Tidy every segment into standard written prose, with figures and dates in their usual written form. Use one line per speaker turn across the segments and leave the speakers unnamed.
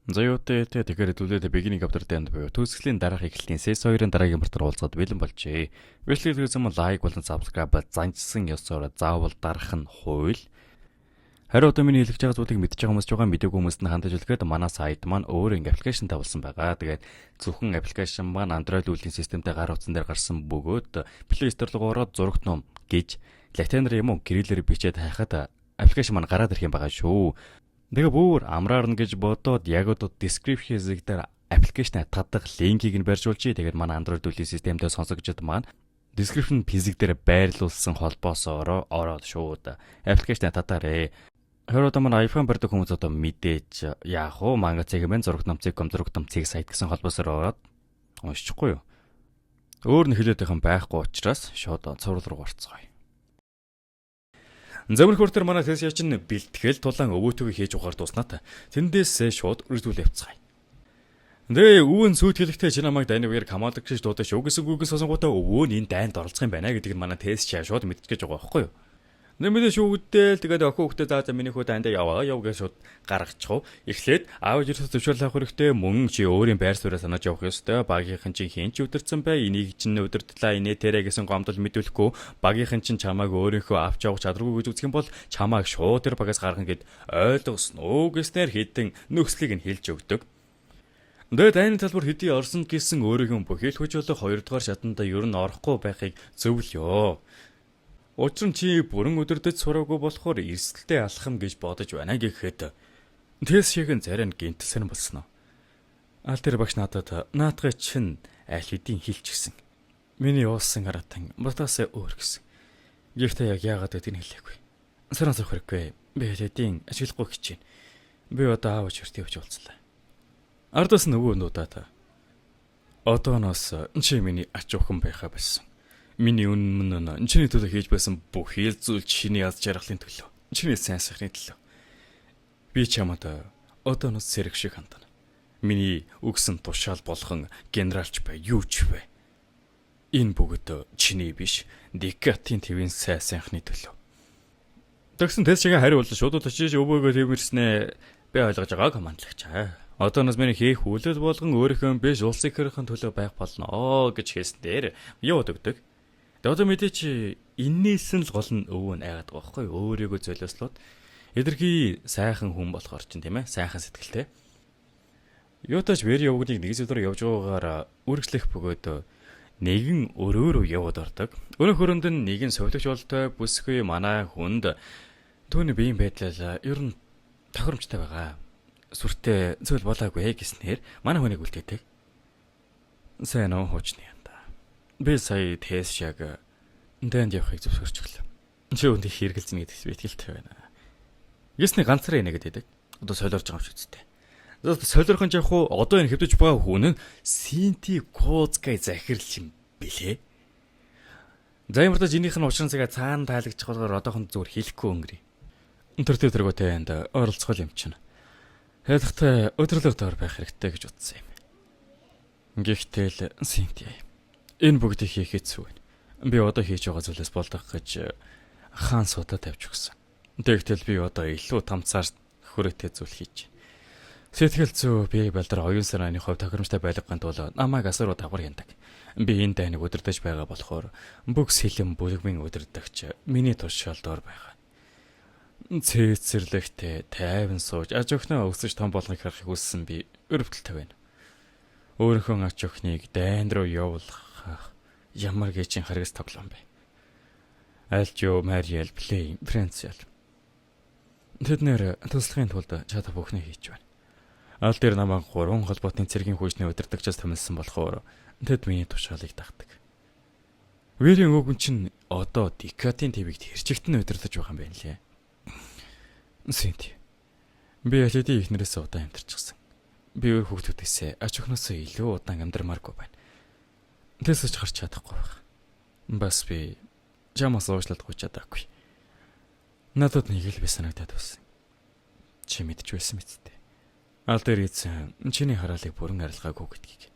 За юутай те, тэгэхээр хэдүүлээ beginning of the end буюу төгсгөлийн дараах эхлэлийн Season 2-ын дараагийн мартаар уулзаад бэлэн болжээ. Бичлэг хийсэн мөн like болон subscribe занжсан ёсоор заавал дарах нь хууль. Харин одоо миний хэлж байгаа зүйлийг мэдж байгаа хүмүүс ч байгаа, мэдээгүй хүмүүст нь хандаж хэлэхэд манай сайт маань өөр ингэ application тавуулсан байгаа. Тэгээд зөвхөн application маань Android үйлдлийн системтэй гар утсан дээр гарсан бөгөөд Play Store руу ороод "Зурагт ном" гэж латинаар юм уу кириллээр бичээд хайхад application маань гараад ирэх юм байгаа шүү. Тэгээ бүр амраарна гэж бодоод яг одоо description хэсэг дээр application татах линкийг нь барьж уулчи. Тэгээд манай Android үйлдлийн системдээ сонсогчд маань description хэсэг дээр байрлуулсан холбоосоор ороод шууд application татаарэ. 20 одоо манай iPhone барьдаг хүмүүс одоо мэдээж яах вэ? Манга цэг мэн зурагтном.com, зурагтном цэг сайт гэсэн холбоосоор ороод уншихгүй юу? Өөр нь хэлээд байх юм байхгүй учраас шууд цуврал руу орцгоё. Зөвхөн хөр төр манай Тэсия чинь бэлтгэл тулаан өвөөтэйгөө хийж угаар дууснаа та. Тэндээсээ шууд үргэлжлүүл явцгаая. Тэгээ өвөн сүйт хэлэхдээ чи намайг дайны үеэр камалдаг гэж дуудаж шүү гэсэн үг сонсонгуудаа өвөө нь энэ дайнд оролцох юм байна гэдэг нь манай Тэсия шууд мэдчихэж байгаа байхгүй юу? Нэг мэдээ шүүгдэл, тэгээд охин хүүхдээ за за миний хүү дайндаа яваа яв гэж шууд гаргачих. Эхлээд аав ерөөсөө зөвшөөрөл авах хэрэгтэй, мөн чи өөрийн байр сууриа санааж явах ёстой. Багийнхан чинь хэн ч удирдсан бай, энийг чинь удирдлаа, инээ тэрэ гэсэн гомдол мэдүүлэхгүй, багийнхан чинь чамааг өөрийнхөө авч явах чадваргүй гэж үзэх юм бол чамааг шууд тэр багаас гаргана гэд ойлгосон уу гэснээр хэдэн нөхцөлийг нь хэлж өгдөг. Тэгээд дайны талбар хэдий орсон гэсэн өөрийнхөө бүхий л хүч болох хоёрдугаар шатанда ер нь орохгүй байхыг зөвлөё. Учир нь чи бүрэн өдөрдөж сураагүй болохоор эрсдэлтэй алхам гэж бодож байна гэхэд Тэс шиг нь царай нь гинтэл сонир болсон. Аль тэр багш надад наадгай чинь аль хэдийн хэлчихсэн. Миний уусан хараатан будаас өөр гэсэн. Гэхдээ яг яагаад гэдгийг хэлээгүй. Саран сах хэрэггүй. Би хэдийн ашиглахгүй хичээнэ. Би одоо аав учирт явж уулзлаа. Ардаас нөгөө нуудаа. Одооноос чи миний ач охин байхаа болсон. Миний үнэн мөн чиний төлөө хийж байсан бүхий л зүйл чиний аз жаргалын төлөө. Чиний сайн сайхны төлөө. Би чамд одооноос сэрэг шиг хандана. Миний өгсөн тушаал болгон генералч бай, юу ч бай. Энэ бүгд чиний биш, Дикатын твийн сайн сайхны төлөө. Тэгсэн тест чигээ хариу бол шууд очиж өвөөгөө тэрмэрснээ би ойлгож байгаа, командлагч. Одооноос миний хийх үйлдэл болгон өөрийнхөө биш, улсын хэрхэн төлөө байх болно гэж хэлсэн дээр юу өгдөг. Тэгээ одоо мэдээч эннээс нь л гол нь өвөө нь айгаад байгаа байхгүй юу? Өөрийгөө золиослоод эдэрхий сайхан хүн болохоор чинь, тийм ээ, сайхан сэтгэлтэй. Юутаач Вери явгныг нэг зүйлээр явж байгаагаар үргэлжлэх бөгөөд нэгэн өрөө рүү яваад ордог. Өрөө хөрөнд нь нэгэн совилогч болтой бүсгүй манай хүнд түүний биеийн байдлал ер нь тохиромжтой байгаа. Сүртэй зүйл болоогүй гэснээр манай хүнийг үлдээдэг. Сайн уу, хуучны янда. Би сая Тэс шиг дайнд явахыг зөвшөөрч өглөө. Чи үүндээ хэрэгэлзэн гэдэгт би итгэлтэй байна. Гэсний ганцаараа инээгээд байдаг. Одоо солиорж байгаа юм шиг үстэй. Солиорхон явах уу? Одоо энэ хэвдэж байгаа хүн нь Синти Козкай захирал юм бэлээ. За, ямар ч энийх нь учрын цагаа цаана таалагдчих болохоор одоохонд зүгээр хэлэхгүй өнгөрье. Тэр тэр тэргүүтэй энд оролцох юм чинь. Хайдахтай өдөрлөөр доор байх хэрэгтэй гэж утсан юм. Гэхдээ л Синти, энэ бүгдийг хийх хэцүү байна. Би одоо хийж байгаа зүйлээс болдох гэж хаан суудаа тавьж өгсөн. Тэгтэл би одоо илүү тамцаар хүрээтэй зүйл хийж байна. Сэтгэл зүй, бие балдар, оюун санааны хувь тохиромжтой байлгахын тулд намайг асар давхар хяндаг. Би энэ дайныг удирдах байгаа болохоор бүх сэлэм бүлэгмийн удирдагч миний тушаал доор байгаа. Цэцэрлэгтээ тайван сууж аж охиноо өсөж том болгохыг харахыг хүссэн би өрөвдөлтэй байна. Өөрийнхөө ач охиныг дайн руу явуулах ямар гэжин харгас тоглоом бэ? Альжо, Мариэл, Плей, Френциал. Тэд нэр туслахын тулд чадах бүхнээ хийж байна. Аль дээр намайг гурван холбоотны цэргийн хүчний удирдагчаас томилсон болохоор тэд миний тушаалыг дагдаг. Верийн өвгөн чинь одоо Дикатын твийг тэрчигт нь удирдах байгаа юм байна лээ. Синти. Би алидийн эхнэрээс удаан амьдарчихсан. Би өөр хүүхдүүдээсээ, ач охиноосоо илүү удаан амьдрмааргүй байна. Тэсэж гарч чадахгүй байх. Бас би чамаас уучлалт гуйж чадаагүй. Надад нэг л би санагдаад байсан. Чи мэдж байсан мэт дээ. Ал дээр эзэн чиний хараалыг бүрэн арилгаагүй гэдгийг.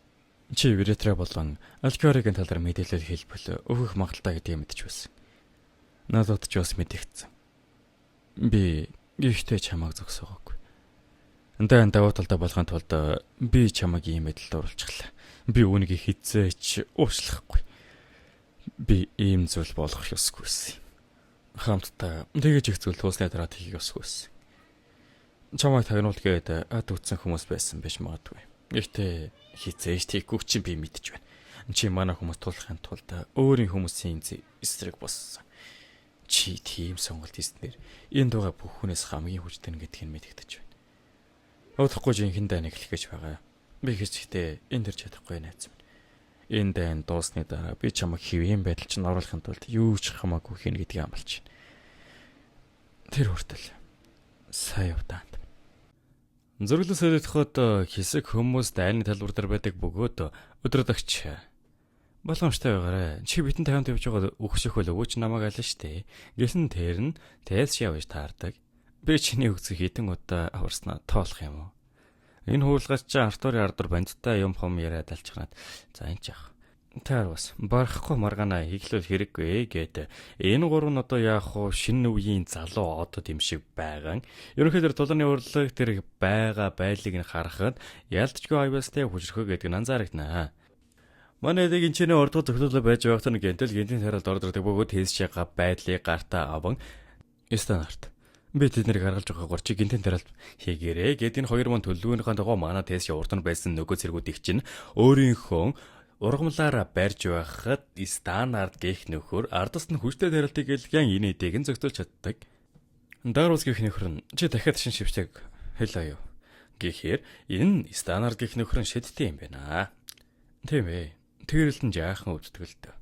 Чи Веретра болон Алкоригийн талаар мэдээлэл хэлбэл өгөх магадaltaй гэдгийг мэдж байсан. Надад ч бас мэдэгдсэн. Би гэхдээ чамайг зогсоогоогүй. Дайн давуу талдаа болохын тулд би чамайг ийм байдалд оруулчихлаа. Би үүнийг хизээч уучлахгүй. Би ийм зүйл болгох ёсгүй байсан. Хамтдаа тэгэж их зүйл туусны дараа тгийх ёсгүй байсан. Чамайг тагнуул гээд ад үтсэн хүмүүс байсан байж магадгүй. Гэхдээ хизээч тийхгүй чинь би мэдэж байна. Чи манай хүмүүс тулахын тулд өөрийн хүмүүсийн эсрэг болсон. Чи тийм сонголт хийснээр энэ дугаа бүх хүнээс хамгийн хүчтэй нь гэдгийг мэдэгдэж байна. Удахгүй жинхэнэ дайн эхлэх гэж байгаа. Би хэсэгтээ энэ төр чадахгүй найз минь. Энэ дайн дуусны дараа би чамайг хэвийн байдал чинь оруулахын тулд юу ч хамаагүй хийнэ гэдгийг амлаж байна. Тэр хүртэл сайн явдаанд. Зөрлөн солигдоход хэсэг хүмүүс дайны талбар дээр байдаг бөгөөд өдрөдөгч боломжтой байгаарай. Чи бидэнтэй хамт явж байгаад өгшөх бол өвөө чи намайг ална штэ. Гэсэн тэр нь тайлс явж таардаг. Би чиний үгсийг хэдэн удаа аварснаа тоолох юм уу? Энэ хуулгаач чи Артурын ардур бандтай юм хом яриад алчханаад за энэ ч яах. Тэр бас барахгүй маргаанаа хийглүүл хэрэггүй гэд энэ гурав нь одоо яах вэ, шинэ үеийн залуу одод юм шиг байгаа. Ерөнхийдөө тулааны урлаг тэр байгаа байлыг нь харахад ялдчгүй аюулстай хүчрхөө гэдэг нь анзаарагнаа. Манай эдэг энэ ч нэ ордгоо зохиолоо байж байгааг нь гэнтэл гэнтийн тариалд ордог бөгөөд хийсшээга байдлыг гартаа аван стандарт. Би тэднийг харгалж байгаагаар чи гинтэн тариалт хийгээрэй гэд энэ хоёр мөн төлөвлөгөөнийхөө дагуу манай тест урд нь байсан нөгөө цэргүүдийг чинь өөрийнхөө ургамлаараа барьж байхад стандарт гэх нөхөр ардас нь хүчтэй тариалтыг гэлгэн энэ эдийг нь зохицуулж чаддаг. Даруус гэх нөхөр нь чи дахиад шин шивчээг хэл аюу. Гэхээр энэ стандарт гэх нөхөр нь шидтэй юм байна. Тийм ээ. Тэрэлт нь жаахан өвддөг л дөө.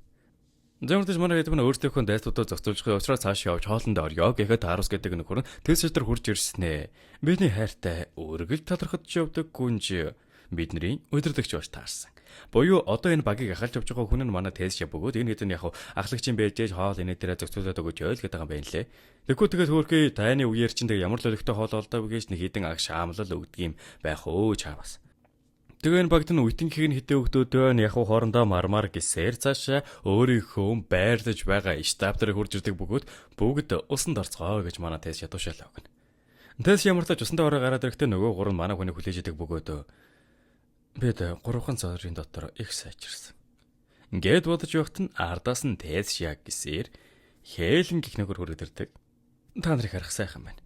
Замардж манай хэд мань өөрсдийнхөө дайсуудаа зохицуулж учраас цааш явж хоолнд орё гэхэд Тарус гэдэг нөхөр нь тэс шатар хурж ирснэ. Бидний хайртай өргөл талархаж явдаг гүнж бидний удирдагч болж таарсан. Буюу одоо энэ багийг ахалж явж байгаа хүн нь манай Тэсша бөгөөд энэ хэд нь яг ахлагчийн байж хоол энэ дээрээ зохицуулаад өгöj ойл гэдэг юм байна лээ. Тэгэхгүй тэгээд хөөрхий тайны үеэр чинь тэг ямар л өлегтэй хоол олдоо гэж нэг хідэн аг шаамлал өгдөг юм байх өө чаавас. Тэгээ энэ багт нь үтэнхийг нь хитэ өгдөөд байна. Яг хоорондоо мармар гисээр цаашаа өөрийнхөө байрлаж байгаа штаб дээр хурж ирдэг бөгөөд бүгд усанд орцгоо гэж манай Тэс ядуушаалаа өгнө. Тэс ямартаа ч усандаа ороо гараад ирэхдээ нөгөө гурав нь манай хүнийг хүлээж идэг бөгөөд бид 3 цагийн дотор их сайжирсан. Ингээд бодож байхад нь ардаас нь Тэс яг гисээр хээлэн гих нөхөр хүрээд ирдэг. Та нарыг харах сайхан байна.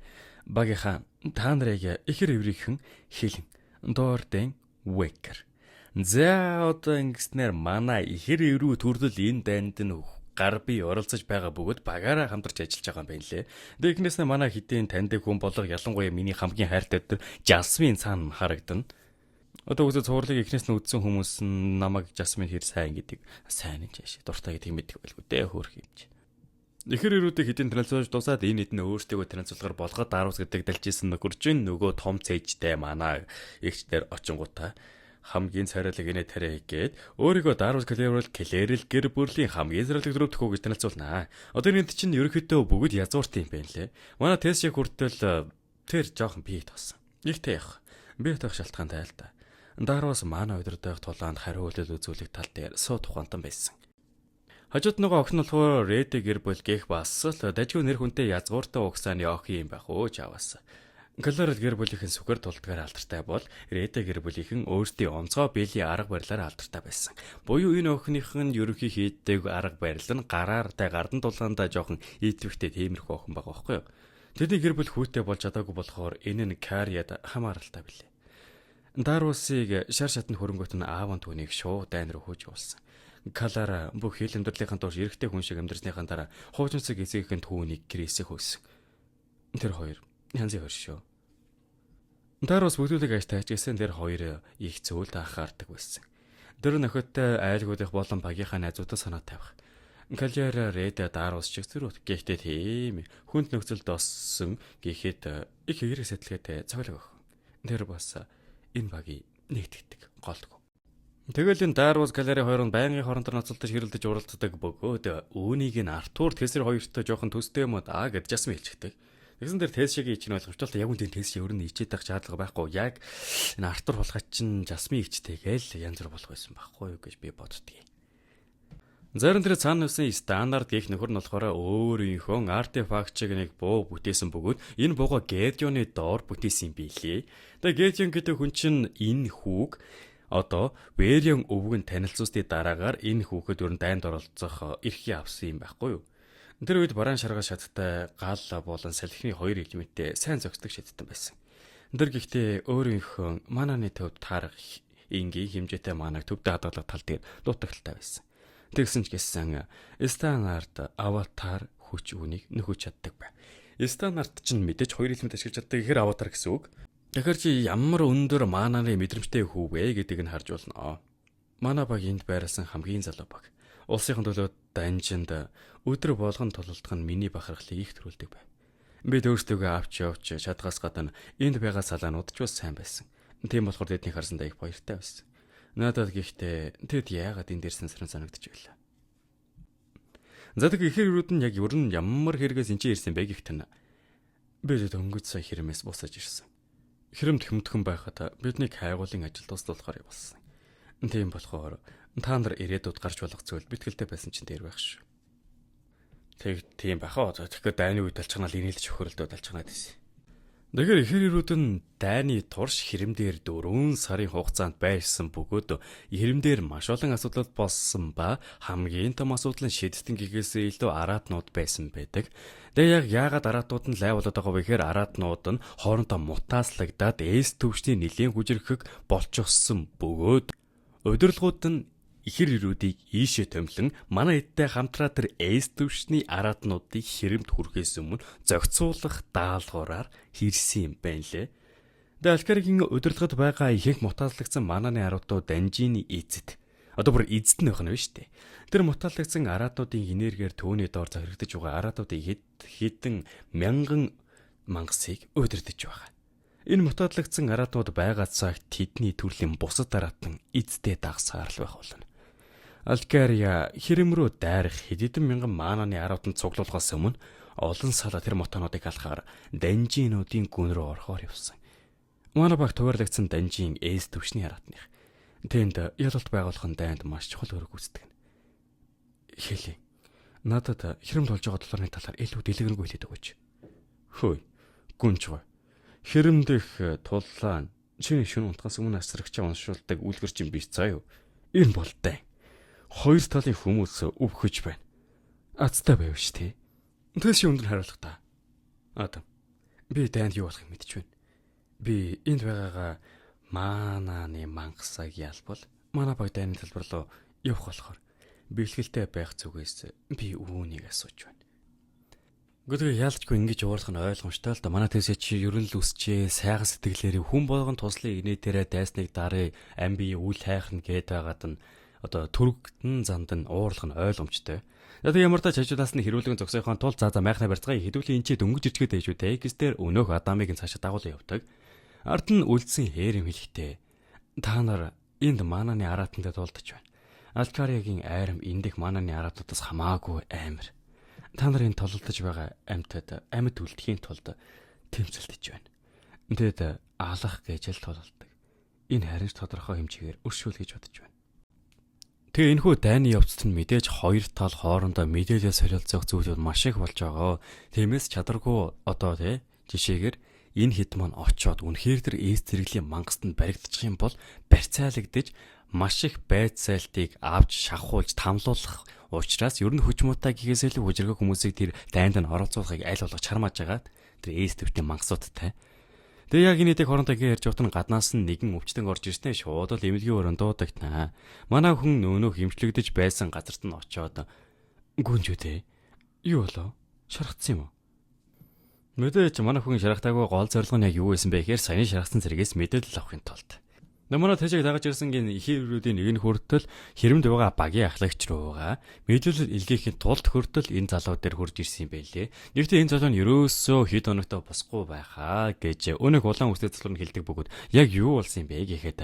Багийнхаа та нарыг ихэр эврийнхэн хилэн Дорден Векер. За одоо ингэснээр манай ихэр эврүү төрлөл энэ дайнд нь гар бие оролцож байгаа бөгөөд багаараа хамтарч ажиллаж байгаа юм байна лээ. Тэгнээс нь манай хэдийн таньдаг хүн болго ялангуяа миний хамгийн хайртай өдөр Жасмин цаана харагдана. Одоо үгүй цувралыг эхнээс нь үзсэн хүмүүс нь намайг Жасмин хэр сайн гэдэг сайн юм чааш дуртай гэдгийг мэддэг байлгүй дээ хөөх юм чи. Ихэр эрүүдийг хэдийн танилцуулж дуусаад энэ хэд нь өөртөөгөө танилцуулгаар болгоод Дарус гэдэг далжсэн нөхөр чинь нөгөө том цээжтэй манай эгч дээр очингуудаа хамгийн царайлаг инээ тариа гээд өөрийгөө Дарус Клэрэл Клэрэл гэр бүлийн хамгийн царайлаг дөрөвдөх гэж танилцуулнаа. Одоо энэ чинь ерөнхийдөө бүгд язгуурт юм байна лээ. Манай Тэсшиг хүртэл тэр жоохон бие тосон. Ихтэй явах. Бие тоох шалтгаантай л да. Дарус манай удирдах тулаанд хариу үйлдэл үзүүлэх тал дээр суу тухантан байсан. Хажууд нөгөө охин нь болохоор Рэдэ гэр бүл гэх бас л дажгүй нэр хүнтэй язгууртай угсааны охин юм байх өө чаваас. Клэрэл гэр бүлийнхэн сүхэр тулдгаар алдартай бол Рэдэ гэр бүлийнхэн өөрсдийн онцгой биелийн арга барилаар алдартай байсан. Буюу энэ охиных нь ерөнхий хийдэг арга барил нь гараартай гардан тулаандаа жоохон идэвхтэй тиймэрхүү охин байгаа байхгүй юу? Тэдний гэр бүл хүүтэй болж чадаагүй болохоор энэ нь Кариад хамааралтай билээ. Дарусыг шар шатанд хөрөнгөт нь аав нь түүнийг шууд дайн руу хөөж явуулсан. Калара бүх хил амьдралынхаа турш эрэгтэй хүн шиг амьдарсныхаа дараа хуучинцэг эцэгхэн түүнийг гэрээсээ хөөсөн. Тэр хоёр янзын хоёр шүү. Дарус бүдүүлэг аж тайч гэсэн тэр хоёр их зүйлд анхаардаг байсан. Тэр нөхөдтэй айлгуудах болон багийнхаа найзуудад санаа тавих. Калера Рэда Дарус шиг зөрүүт. Гэхдээ тийм хүнд нөхцөлд оссон гэхэд их хэрэг сэтэлгээтэй цоглог охин. Тэр бас энэ багийг нэгтгэдэг голдгоо. Тэгэл энэ Дарвус Галери хоёр нь байнгын хоорондоо ноцолдож хэрэлдэж уралддаг бөгөөд үүнийг нь Артур Тэсэр хоёртой жоохон төстэй юм уу да гэж Жасмин хэлчихдэг. Тэгсэн дээр Тэсшигийн ич нь ойлгомжтой л яг үнэн Тэсши өөр нь ичээд байх шаардлага байхгүй. Яг энэ Артур булгай чинь Жасмин ичтэйгээл янз бүр болох байсан байхгүй юу гэж би боддгийг. Зарим тэр цаана нүсэн стандарт гэх нөхөр нь болохоор өөрийнхөө артефакт чиг нэг буу бүтээсэн бөгөөд энэ бууга Гедеоны доор бүтээсэн юм билээ. Тэгээ Гедеон гэдэг хүн чинь энэ хүүг одоо Верион өвгөн танилцуулсны дараагаар энэ хүүхэд ер нь дайнд оролцох эрхийг авсан юм байхгүй юу? Тэр үед бараан шаргал шаттай гал болон салхины хоёр элементтэй сайн зохицдог шидтэн байсан. Тэр гэхдээ өөрийнхөө мананы төвд таарах энгийн хэмжээтэй манаг төвдөө хадгалах тал дээр дутагдaltaй байсан. Тэгсэн ч гэсэн стандарт аватар хүч үнийг нөхөж чаддаг бай. Стандарт чинь мэдээж хоёр элемент ашиглаж чаддаг гэхээр аватар гэсэн үг. Тэгэхээр чи ямар өндөр мананы мэдрэмжтэй хүү вэ гэдгийг нь харж болно. Манай баг энд байрласан хамгийн залуу баг. Улсынхан төлөө данжинд өдөр болгон тулалдах нь миний бахархлыг их төрүүлдэг байв. Бид өөрсдөө авч явж чадгаас гадна энд байгаа салаанууд ч бас сайн байсан. Тийм болохоор тэдний харсандаа их баяртай байсан. Надад гэхдээ тэд яагаад энд ирсэн саран санагдаж байлаа. За тэг ихэр өрөөд нь яг ер нь ямар хэрэгээс энэ ч ирсэн бэ гэх тань. Бид дөнгөж сая хэрмээс бусаж ирсэн. Хэрэмд хөмтгөн байхад биднийг хайгуулын ажил туслуулахаар явуулсан. Тийм болохоор та нар ирээдүйд гарч болох зүйл битгэлтэй байсан чинь дээр байх шүү. Тэг тийм баха. Тэгэхээр дайны үед алчганаал инээлж хөхөрөлдөөд алчганаад байсан. Тэгэхээр ихэр ирүүд нь дайны турш хэрэм дээр 4 сарын хугацаанд байрсан бөгөөд хэрэм дээр маш олон асуудал болсон ба хамгийн том асуудал нь шидтэн гэхээс илүү араатнууд байсан байдаг. Тэгээ яг яагаад араатнууд нь лай болоод байгаа вэ гэхээр араатнууд нь хоорондоо мутааслагдаад эс төвшний нэлийн хүжирхэг болчихсон бөгөөд удирдлагууд нь ихэр ирүүдийг ийшээ томилон манай эдтэй хамтраа тэр эс төвшний араатнуудыг хэрэмд хүрэхээс өмнө зохицуулах даалгавраар хийрсэн юм байна лээ. Тэгээ Алкаригийн удирдлагад байгаа ихэнх мутааллагдсан мананы араатууд Данжины эзэд. Одоо бүр эзэд нь байх нь шүү дээ. Тэр мутааллагдсан араатуудын энергиэр түүний доор захирагдаж байгаа араатуудын хэд хэдэн мянган мангасыг удирдах байгаа. Энэ мутааллагдсан араатууд байгаа цагт тэдний төрлийн бусад араатан эзэдээ дагсаар л байх болно. Алкария хэрэм рүү дайрах хэд хэдэн мянган мананы араатанд цуглуулахаас өмнө олон сал тэр мотонуудыг алхахаар данжинуудын гүн рүү орохоор явсан. Манай баг туваарлагдсан данжин эс төвшний араатных. Тэнд ялалт байгуулах нь дайнд маш чухал үүрэг гүйцэтгэв. Хэлий. Надад хэрэмд болж байгаа долларны талаар илүү дэлгэрэнгүй хэлээд өгөөч. Хөөе. Гүнж гой. Хэрэмдэх туллаа чиний шүн унтахаас өмнө асрагчаа уншуулдаг үлгэр чинь биш цаа юу. Энэ бол дайн. Хоёр талын хүмүүс өвхөж байна. Азтай байв ш тий. Тэс чи өндөр хариулах та. Адам. Би дайнд юу болохыг мэдэж байна. Би энд байгаагаа манааны мангасаг ялбал манай баг дайны талбар руу явах болохоор бэлгэлтэй байх зүгээс би үүнийг асууж байна. Гэхдээ яалчгүй ингэж уурлах нь ойлгомжтой л да. Манай тэсээ чи ер нь л үсчээ, сайхан сэтгэлээрээ хүн болгон туслын инээ дээрээ дайсныг дарыг ам бие үл хайхна гээд байгаад нь одоо төрөгдөн занд нь уурлах нь ойлгомжтой. Тэгээ ямар тач хажуудаас нь хэрүүлгэн зогсоохын тулд за майхнаа барьцгаая хэдүүлээ энэ чи дөнгөж ирчгээд байж үү те. Гэстэр өнөөх Адамыг нь цаашаа дагуулan явдаг. Ард нь үлдсэн хээр юм хэлэхдээ та нар энд мананы араатантай тулдаж байна. Алкариагийн айрам эндэх мананы араатуудаас хамаагүй амар. Та нар энэ тололдож байгаа амьтад амьд үлдэхийн тулд тэмцэлдэж байна. Тэд алах гэж л тулалдаг. Энэ харин ч тодорхой хэмжээгээр өршөөл гэж бодож байна. Тэгээ энэхүү дайны явцад нь мэдээж хоёр тал хоорондоо мэдээлэл солилцох зүйлүүд маш их болж байгаа. Тиймээс чадваргүй одоо тий жишээгээр энэ хэд маань очоод үнэхээр тэр эс зэрэглэлийн мангасд нь баригдчих юм бол барьцаалагдаж маш их байцаалтыг авч шавхуулж тамлуулах учраас ер нь хүч муутай гэхээс илүү хүжирхэг хүмүүсийг тэр дайнд нь оролцуулахыг аль болох чармааж байгаа тэр эс төвчний мангасуудтай. Тэгээ яг энэ дэг хоорондоо ингэ ярьж байхад нь гаднаас нь нэгэн өвчтөн орж ирснээр шууд л эмнэлгийн өрөөнд дуудагтнаа. Манай хүн нөөнөх эмчлэгдэж байсан газарт нь очоод гүнж үү те. Юу болов? Шархацсан юм уу? Мэдээж манай хүн шарахтаагүй гол зорилго нь яг юу байсан бэ гэхээр саяны шархсан зэрэгээс мэдээлэл авахын тулд. Намаа тэжээг дагаж ирсэн гин ихэр өрөөдийн нэг нь хүртэл хэрэмд байгаа багийн ахлагч руугаа мэдээлэл илгээхийн тулд хүртэл энэ залуу дээр хурж ирсэн юм байлээ. Нэгтээ энэ залуу нь ерөөсөө хэд хоногтой босхгүй байхаа гэж өнөөх улаан үстэй залуу нь хэлдэг бөгөөд яг юу болсон юм бэ гэхэд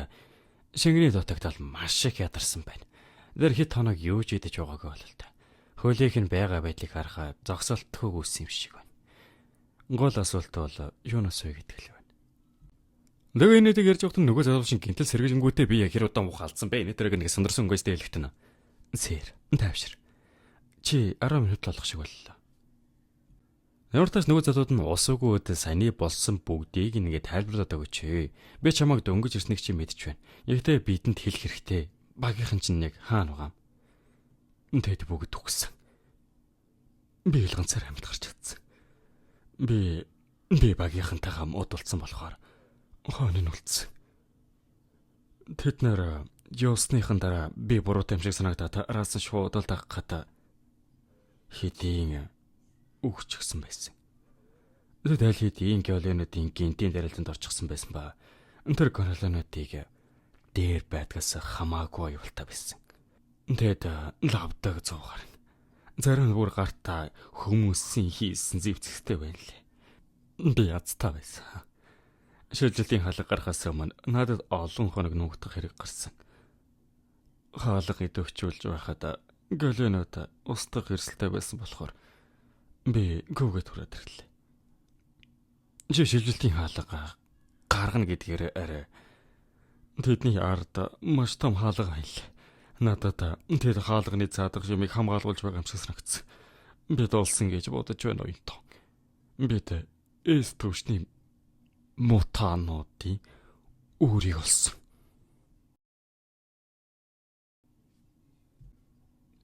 шингэний дутагдал маш их ядарсан байна. Тэр хэд хоног юу ч идэж байгаагүй бололтой. Хөлийнх нь байгаа байдлыг харахад зогсолтгүй үүссэн юм шиг байна. Гол асуулт бол юунаас вэ гэдэг л байна. Тэгээ энэ нэг ярьж байхад нөгөө залуу шин гинтэл сэргэжингүүтээ би яг хэр удаан мух алдсан бэ? Энэ тэрэг нэг сандарсан өнгөөстэй хэлэхтэн. Сэр, тайвшир. Чи 10 минут болох шиг боллоо. Ямар тач нөгөө залууд нь ус үгүй саяны болсон бүгдийг нэгэ тайлбарлаад өгөөч. Би чамайг дөнгөж ирснийг чи мэдэж байна. Гэхдээ бидэнд хэлэх хэрэгтэй. Багийнхан чинь яг хаана байгаа юм? Тэд бүгд үхсэн. Би л ганцаар амьд гарч чадсан. Би багийнхантайгаа муудулсан болохоор хойно нь үлдсэн. Тэд нэр явсныхан дараа би буруутай юм шиг санагдаад араас нь шууд л дагах гад хэдийн өгчихсэн байсан. Тэд аль хэдийн Галиануудын гинтийн дарилтанд орчихсон байсан ба тэр Галиануудыг дээр байдгаас хамаагүй аюултай байсан. Тэд лавдаг зуугаар нь. Зарим нь бүр гартаа хүмүүсийн хийсэн зэвсэгтэй байлээ. Би язтай байсан. Шилжилтийн хаалга гарахаас өмнө надад олон хоног нуугдах хэрэг гарсан. Хаалга идэвхжүүлж байхад Галианууд устгах эрсдэлтэй байсан болохоор би гүгээд хүрээд ирлээ. Чи шилжилтийн хаалга гаргана гэдгээр арай тэдний ард маш том хаалга аялаа. Надад тэр хаалганы цаадах юмыг хамгаалуулж байгаа юм шиг санагдсан. Бид олсон гэж бодож байна оюутан. Бид эс төвшний мутануудын үүрийг олсон.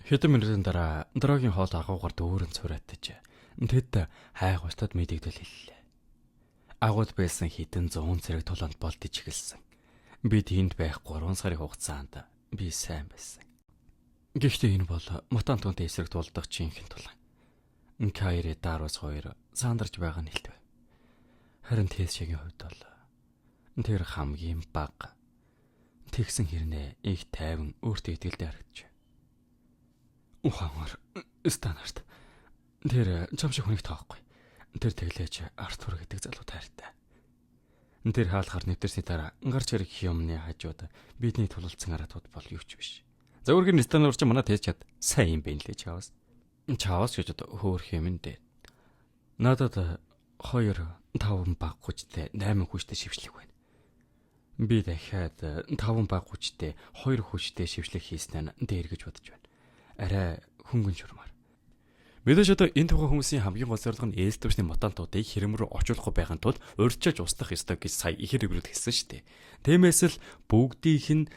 Хэдэн минутын дараа дорогийн хоол агуугаар дүүрэн цураатаж тэд хайгуултад мэдэгдэл хэллээ. Агууд байсан хэдэн зуун цэрэг тулаанд болдож эхэлсэн. Би тэнд байх 3 сарын хугацаанд би сайн байсан. Гэхдээ энэ бол мутантуудын эсрэг тулдах жинхэнэ тулаан. Кайри Дарвас хоёр сандарч байгаа нь хэлтв. Харин Тэсшигийн хувьд бол тэр хамгийн бага тэгсэн хэрнээ их тайван өөртөө итгэлтэй харагдаж. Ухаанаар стандарт. Тэр чам шиг хүнийг тоохгүй. Тэр тэглээж Артур гэдэг залуу тайртай. Тэр хаалхаар нэвтэрсний дараа гарч ирэх юмны хажууд бидний тулалдсан аратууд бол юу ч биш. Зөвхөн стандарт чи манай тэс чад сайн юм бэ лээ чаваас. Чаваас гэж хөөх юм дээ. Надад 2 5 баг хүчтэй 8 хүчтэй шившлэг байна. Би дахиад 5 баг хүчтэй 2 хүчтэй шившлэг хийснээр дээр гэж бодож байна. Арай хөнгөн шурмаар. Мэдээж одоо энэ тухайн хүмүүсийн хамгийн гол зорилго нь ээлж төвшний мутантуудыг хэрэм рүү очуулахгүй байхын тулд урьдчилж устгах ёстой гэж сая ихээр өврөд хэлсэн шүү дээ. Тиймээс л бүгдийнх нь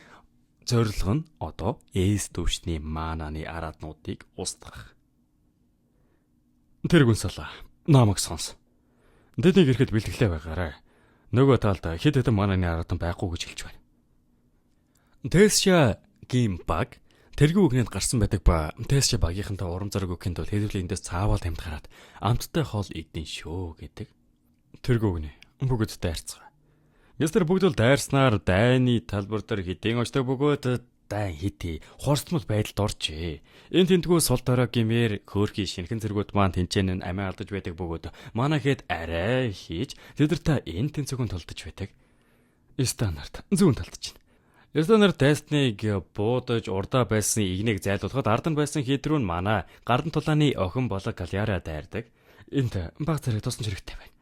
зорилго нь одоо ээлж төвшний маананы араатнуудыг устгах. Тэр гүнсала намайг сонс. Тэднийг ирэхэд бэлтгэлээ байгаарай. Нөгөө талд хэд хэдэн маананы араатан байхгүй гэж хэлж байна. Тэсша гим баг тэргүй үгнэнд гарсан байдаг ба Тэсша багийнхантай урам зориг өгөхийн тулд хэдүүлээ эндээс цаавал тамд гараад амттай хоол идэн шүү гэдэг. Тэргүй үгнэ бүгд дайрцгаа. Ястар бүгд л дайрснаар дайны талбар дээр хэдийн очдог бөгөөд дайн хитий хурцмал байдалд оржээ. Энэ тентгүү сул дорой гимээр хөөрхий шинхэн зэргүүд маань тэнцэн нь амиа алдаж байдаг бөгөөд манай хэд арай хийж тэдэртээ энэ тэнцвэрэн тулдаж байдаг. Стандарт зүүн талд чинь. Стандарт дайсныг буудаж урдаа байсан игнийг зайлуулахад ард нь байсан хэд рүү нь манай гардан тулааны охин болог галиараа дайрдаг. Энд баг зэрэг тусламж хэрэгтэй байна.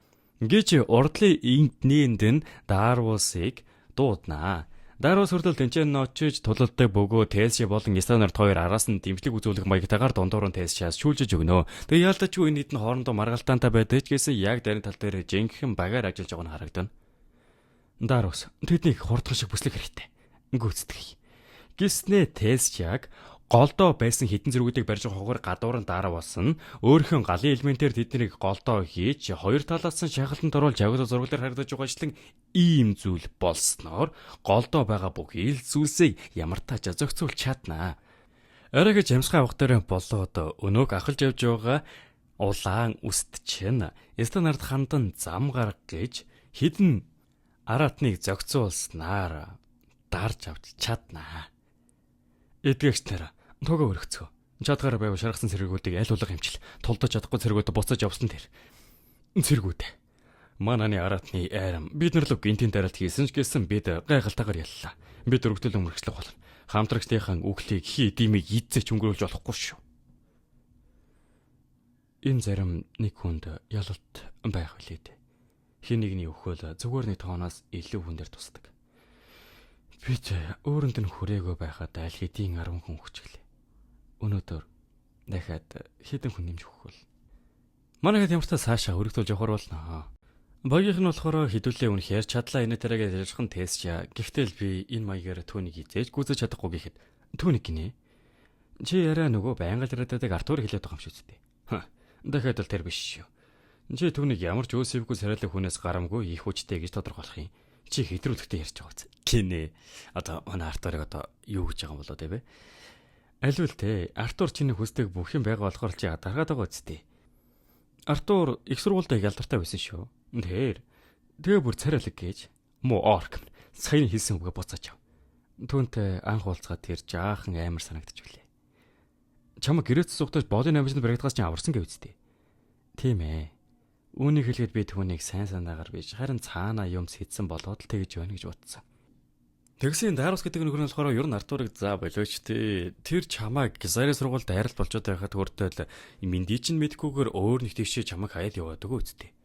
Гэж урдлын интнээнд нь Дарвусыг дууднаа. Дарвус хүртэл тэнцэн очиж тулалдаг бөгөө Тэсши болон Стандарт хоёр араас нь дэмжлэг үзүүлэх маягтайгаар дундуур нь Тэсшиас шүүлжиж өгнө. Тэгээ яалтчгүй энэ хэд нь хоорондоо маргалтаантай байдаг ч гэсэн яг дайны тал дээр жинхэнэ багаар ажиллаж байгаа нь харагдана. Дарвус тэднийг хурдхан шиг бүслэх хэрэгтэй. Гүйцэтгэе. Гиснээ Тэсшиаг голдоо байсан хідэн зэргүүдийг барьж байгаа хогоор гадуур нь дараа болсон. Өөрийнхөө галын элементээр тэднийг голдоо хийж хоёр талаас нь шахалтанд оруулж явагдах зураглаар харагдаж байгаачлан ийм зүйл болсноор голдоо байгаа бүх ил зүйлсийг ямар тач зохицуулж чаднаа. Орой гэж амьсгаа авах дээр болоод өнөөг ахалж явж байгаа улаан үст чинь стандарт хандан зам гарга гэж хідэн аратныг зохицуулснаар дарж авч чаднаа. Эдгэгч нар тугаа өргөцгөө. Чадгаараа байв шаргасан цэргүүдийг аль болох хэмжил. Тулдаж чадахгүй цэргүүд буцаж явсан тэр. Цэргүүд. Мананы аратны айрам бид нар л гинтийн дараалт хийсэн ч гэсэн бид гайхалтайгаар яллаа. Бид өргөдөл өмөрчлөх болно. Хамтрагчдынхаа үхлийг хий димийг ийцээч өнгөрүүлж болохгүй шүү. Энэ зарим нэг хүнд ялалт байх үлээ дээ. Хин нэгний өхөл зүгээр нэг тооноос илүү хүн дээр тусдаг. Бид өөрөнд нь хүрээгүй байхад аль хэдийн 10 хүн хүчглээ. Өнөөдөр Дахиад хэдэн хүн нэмж өгөх бол. Манай хэд ямартай цаашаа өргөдүүлж явахар болно. Багийнх нь болохоор хідүүлээ үнэхээр чадлаа энэ тэрэг ярьжхан тест. Гэхдээ л би энэ маягаар түүнийг хизээж гүйцэж чадахгүй гэхэд түүнийг гинэ. Чи яриа нөгөө байнга л яриад байдаг Артур хэлээд байгаа юм шиг үстэй. Дахиад л тэр биш шүү. Чи түүнийг ямар ч өөсөвгүй сарайлаг хүнээс гарамгүй их хүчтэй гэж тодорхойлох юм. Чи хэдрүүлэхтэй ярьж байгаа үз. Гинэ. Одоо манай Артурыг одоо юу гэж байгаа юм болоо тэ бэ? Альвал те Артур чиний хүсдэг бүх юм байгаа болохоор чи ядаргаад байгаа үстэй. Артур их сургуультай ялдартай байсан шүү. Тэр. Тэгээ бүр царайлаг гэж муу орк саяны хэлсэн үгээ буцааж ав. Түүнтэй анх уулзгаад тэр жаахан амар санагдчихвлээ. Чамаг гэрээц сугтаж боолын намжинд баригдахаас чинь аварсан гэв үстэй. Тийм ээ. Үүнийг хэлгээд би түүнийг сайн санаагаар биш харин цаанаа юм сэтсэн болоод л тэгж байна гэж бодсон. Тэгсэн Дарус гэдэг нөхөр нь болохоор ер нь Артурыг за болооч тий. Тэр чамайг Гизари сургуульд дайралт болчоод байхад хүртэл минди чинь мэдхгүйгээр өөр нэг тийшээ чамайг хаяад яваад өгөө үсттэй.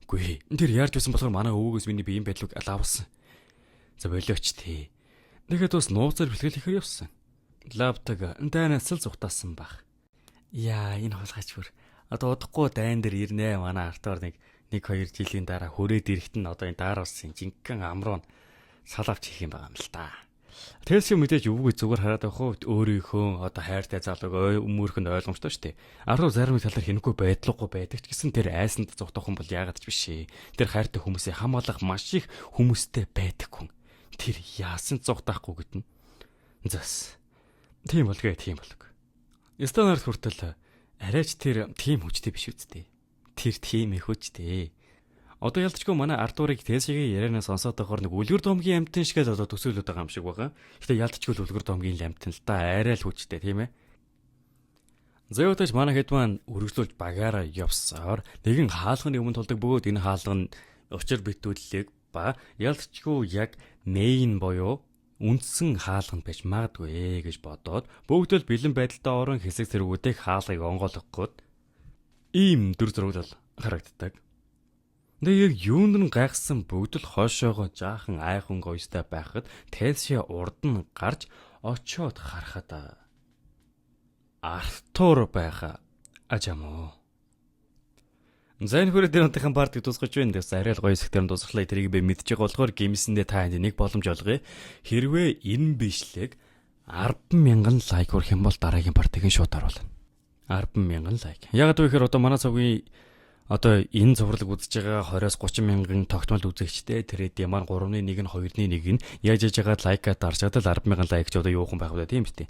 Үгүй. Тэр яарч байсан болохоор манай өвөөгөөс миний биеийн байдлыг алаавсан. За болооч тий. Тэгэхэд бас нууцаар бэлтгэл ихээр явсан. Лавтаг дайнаас л зугтаасан баг. Яа, энэ хулгайч бүр одоо удахгүй дайн дээр ирнэ. Манай Артур нэг 1 2 жилийн дараа хүрээд ирэхэд нь одоо энэ Дарусын жинхэнэ амруу нь салавч хийх юм байгаа юм л та. Тэрс юм мэдээж өвгөө зүгээр хараад байх уу өөрийнхөө одоо хайртай залууг өмөрөх нь ойлгомжтой шүү дээ. Артур зарим нэг талаар хинэхгүй байдлуугүй байдаг ч гэсэн тэр айсанд зугтах хүн бол яагаад ч биш ээ. Тэр хайртай хүмүүсээ хамгаалах маш их хүмүүстэй байдаг хүн. Тэр яасан зугтаахгүй гэдэн. Зас. Тийм болгүй, тийм болог. Стандарт хүртэл арайч тэр тийм хүчтэй биш үсттэй. Тэр тийм их хүчтэй. Одоо ялцчгүй манай Артурыг Тэсигийн ярианаа сонсоод байхаар нэг үлгэр домгийн амтэн шиг л одоо төсөөлөд байгаа юм шиг байгаа. Гэтэ ялцчгүй л үлгэр домгийн л амтэн л да, арай л хүчтэй тийм ээ. Зөөдөж манай хэд маань үргэлжлүүлж багаараа явсаар нэгэн хаалганы өмнө тулдаг бөгөөд энэ хаалга нь учир битүүллэг ба ялцчгүй яг main буюу үндсэн хаалганд байж магадгүй гэж бодоод бүгд л бэлэн байдалтай орон хэсэг зэргүүдийг хаалгыг онгойлгох гээд ийм дүр зураг л харагддаг. Тэгээ яг юунд нь гайхсан бүгд л хойшоогоо жаахан айхан гоёстай байхад Тэлши урд нь гарч очиод харахад Артур байха ажамоо. За энэ хүрээ дээр өнтхийн part ыг дуусгаж байна. Тэгээс арай л гоё хэсгээр нь дуусглаа. Тэрийг би мэдж байгаа болохоор гимсэндээ та энд нэг боломж олгоё. Хэрвээ энэ бичлэг 10,000 like хүрэх юм бол дараагийн part ыг шууд оруулна. 10,000 like. Яг гэвэл одоо манай цугийн одоо энэ цувралыг үзэж байгаа 20-оос 30 мянган тогтмол үзэгчтэй тэр эдийн маань 3-ны 1 нь 2-ны 1 нь яаж яж байгаа like аа дарчаад л 10,000 like ч одоо юухан байх вэ тийм үү?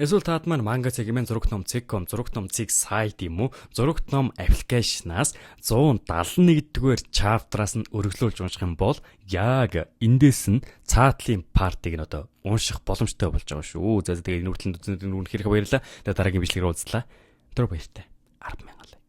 Эсвэл таад маань манга цэг мэн зурагт ном цэг.com, зурагт ном цэг сайт юм уу зурагт ном application аас 171 дугаар chapter аас нь өргөлүүлж унших юм бол яг эндээс нь цаатлын part ыг нь одоо унших боломжтой болж байгаа шүү. За тэгээ энэ хүртэл үзснээр үнэхээр их баярлалаа. Тэгээ дараагийн бичлэгээр уулзлаа. Тэр баяртай. 10,000 like.